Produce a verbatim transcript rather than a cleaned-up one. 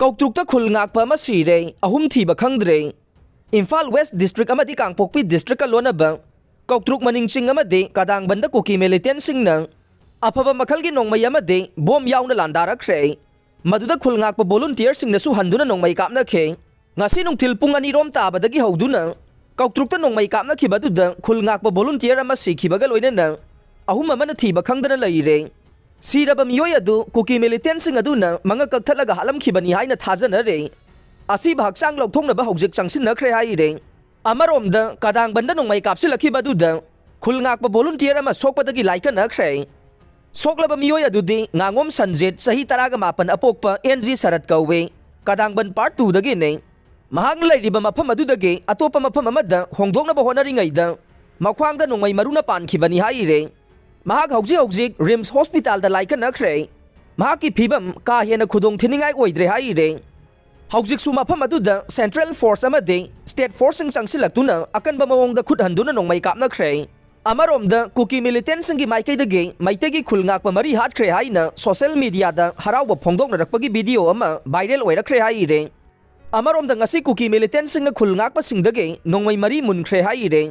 ꯀꯧꯇ꯭ꯔꯨꯛꯇ ꯈꯨꯜ ꯉꯥꯛꯄ ꯑꯃ ꯁꯤꯔꯦ, ꯑꯍꯨꯝ ꯊꯤꯕ ꯈꯪꯗ꯭ꯔꯦ꯫ ꯏꯝꯐꯥꯜ ꯋꯦꯁ ꯗꯤꯁꯇ꯭ꯔꯤꯛ ꯑꯃꯗꯤ ꯀꯥꯡꯄꯣꯛꯄꯤ ꯗꯤꯁꯇ꯭ꯔꯤꯛꯀ ꯂꯣꯟꯅꯕ ꯀꯧꯇ꯭ꯔꯨꯛ ꯃꯅꯤꯡ ꯆꯤꯡ ꯑꯃꯗꯤ ꯀꯗꯥꯡꯕꯟꯗ ꯀꯨꯀꯤ ꯃꯤꯂꯤꯇꯦꯟꯁꯤꯡꯅ ꯑꯐꯕ ꯃꯈꯜꯒꯤ ꯅꯣꯡꯃꯩ ꯑꯃꯗꯤ ꯕꯣꯝ ꯌꯥꯎꯅ ꯂꯥꯟꯗꯥꯔꯛꯈ꯭ꯔꯦ꯫ ꯃꯗꯨꯗ ꯈꯨꯜ ꯉꯥꯛꯄ ꯚꯣꯂꯨꯟꯇꯤꯌꯔꯁꯤꯡꯅꯁꯨ ꯍꯟꯗꯨꯅ ꯅꯣꯡꯃꯩ ꯀꯥꯞꯅꯈꯤ꯫ ꯉꯁꯤ ꯅꯨꯡꯊꯤꯜ ꯄꯨꯡ ꯑꯅꯤꯔꯣꯝ ꯇꯥꯕꯗꯒꯤ ꯍꯧꯗꯨꯅ ꯀꯧꯇ꯭ꯔꯨꯛꯇ ꯅꯣꯡꯃꯩ ꯀꯥꯞꯅꯈꯤꯕ ꯑꯗꯨꯗ ꯈꯨꯜ ꯉꯥꯛꯄ ꯚꯣꯂꯨꯟꯇꯤꯌꯔ ꯑꯃ ꯁꯤꯈꯤꯕꯒ ꯂꯣꯏꯅꯅ ꯑꯍꯨꯝ ꯑꯃꯅ ꯊꯤꯕ ꯈꯪꯗꯅ ꯂꯩꯔꯦ꯫ ꯁꯤꯔꯕ ꯃꯤꯑꯣꯏ ꯑꯗꯨ ꯀꯨꯀꯤ ꯃꯤꯂꯤꯇꯦꯟꯁꯤꯡ ꯑꯗꯨꯅ ꯃꯉꯛ ꯀꯛꯊꯠꯂꯒ ꯍꯥꯠꯂꯝꯈꯤꯕꯅꯤ ꯍꯥꯏꯅ ꯊꯥꯖꯅꯔꯦ꯫ ꯑꯁꯤꯕ ꯍꯛꯆꯥꯡ ꯂꯧꯊꯣꯛꯅꯕ ꯍꯧꯖꯤꯛ ꯆꯪꯁꯤꯟꯅꯈ꯭ꯔꯦ ꯍꯥꯏꯔꯦ꯫ ꯑꯃꯔꯣꯝꯗ ꯀꯗꯥꯡꯕꯟꯗ ꯅꯣꯡꯃꯩ ꯀꯥꯞꯁꯤꯜꯂꯛꯈꯤꯕ ꯑꯗꯨꯗ ꯈꯨꯜ ꯉꯥꯛꯄ ꯚꯣꯂꯨꯟꯇꯤꯌꯔ ꯑꯃ ꯁꯣꯛꯄꯗꯒꯤ ꯂꯥꯏꯀꯠꯅꯈ꯭ꯔꯦ꯫ ꯁꯣꯛꯂꯕ ꯃꯤꯑꯣꯏ ꯑꯗꯨꯗꯤ ꯉꯥꯉꯣꯝ ꯁꯟꯖꯤꯠ, ꯆꯍꯤ ꯇꯔꯥꯒ ꯃꯥꯄꯟ ꯑꯄꯣꯛꯄ, ꯑꯦꯟ ꯖꯤ ꯁꯔꯠ ꯀꯧꯏ꯫ ꯀꯗꯥꯡꯕꯟ ꯄꯥꯔꯠ ꯇꯨꯗꯒꯤꯅꯤ꯫ ꯃꯍꯥꯛꯅ ꯂꯩꯔꯤꯕ ꯃꯐꯝ ꯑꯗꯨꯗꯒꯤ ꯑꯇꯣꯞꯄ ꯃꯐꯝ ꯑꯃꯗ ꯍꯣꯡꯗꯣꯛꯅꯕ ꯍꯣꯠꯅꯔꯤꯉꯩꯗ ꯃꯈ꯭ꯋꯥꯡꯗ ꯅꯣꯡꯃꯩ ꯃꯔꯨꯅ ꯄꯥꯟꯈꯤꯕꯅꯤ ꯍꯥꯏꯔꯦ꯫ ꯃꯍꯥꯛ ꯍꯧꯖꯤꯛ ꯍꯧꯖꯤꯛ ꯔꯤꯝꯁ ꯍꯣꯁꯄꯤꯇꯥꯜꯗ ꯂꯥꯏꯀꯠꯅꯈ꯭ꯔꯦ꯫ ꯃꯍꯥꯛꯀꯤ ꯐꯤꯕꯝ ꯀꯥ ꯍꯦꯟꯅ ꯈꯨꯗꯣꯡ ꯊꯤꯅꯤꯡꯉꯥꯏ ꯑꯣꯏꯗ꯭ꯔꯦ ꯍꯥꯏꯔꯦ꯫ ꯍꯧꯖꯤꯛꯁꯨ ꯃꯐꯝ ꯑꯗꯨꯗ ꯁꯦꯟꯇ꯭ꯔꯦꯜ ꯐꯣꯔꯁ ꯑꯃꯗꯤ ꯁ꯭ꯇꯦꯠ ꯐꯣꯔꯁꯁꯤꯡ ꯆꯪꯁꯤꯜꯂꯛꯇꯨꯅ ꯑꯀꯟꯕ ꯃꯑꯣꯡꯗ ꯈꯨꯠ ꯍꯟꯗꯨꯅ ꯅꯣꯡꯃꯩ ꯀꯥꯞꯅꯈ꯭ꯔꯦ꯫ ꯑꯃꯔꯣꯝꯗ ꯀꯨꯀꯤ ꯃꯤꯂꯤꯇꯦꯟꯁꯤꯡꯒꯤ ꯃꯥꯏꯀꯩꯗꯒꯤ ꯃꯩꯇꯩꯒꯤ ꯈꯨꯜ ꯉꯥꯛꯄ ꯃꯔꯤ ꯍꯥꯠꯈ꯭ꯔꯦ ꯍꯥꯏꯅ ꯁꯣꯁꯦꯜ ꯃꯤꯗꯤꯌꯥꯗ ꯍꯔꯥꯎꯕ ꯐꯣꯡꯗꯣꯛꯅꯔꯛꯄꯒꯤ ꯚꯤꯗꯤꯑꯣ ꯑꯃ ꯚꯥꯏꯔꯦꯜ ꯑꯣꯏꯔꯛꯈ꯭ꯔꯦ ꯍꯥꯏꯔꯦ꯫ ꯑꯃꯔꯣꯝꯗ ꯉꯁꯤ ꯀꯨꯀꯤ ꯃꯤꯂꯤꯇꯦꯟꯁꯤꯡꯅ ꯈꯨꯜ ꯉꯥꯛꯄꯁꯤꯡꯗꯒꯤ ꯅꯣꯡꯃꯩ ꯃꯔꯤ ꯃꯨꯟꯈ꯭ꯔꯦ ꯍꯥꯏꯔꯦ꯫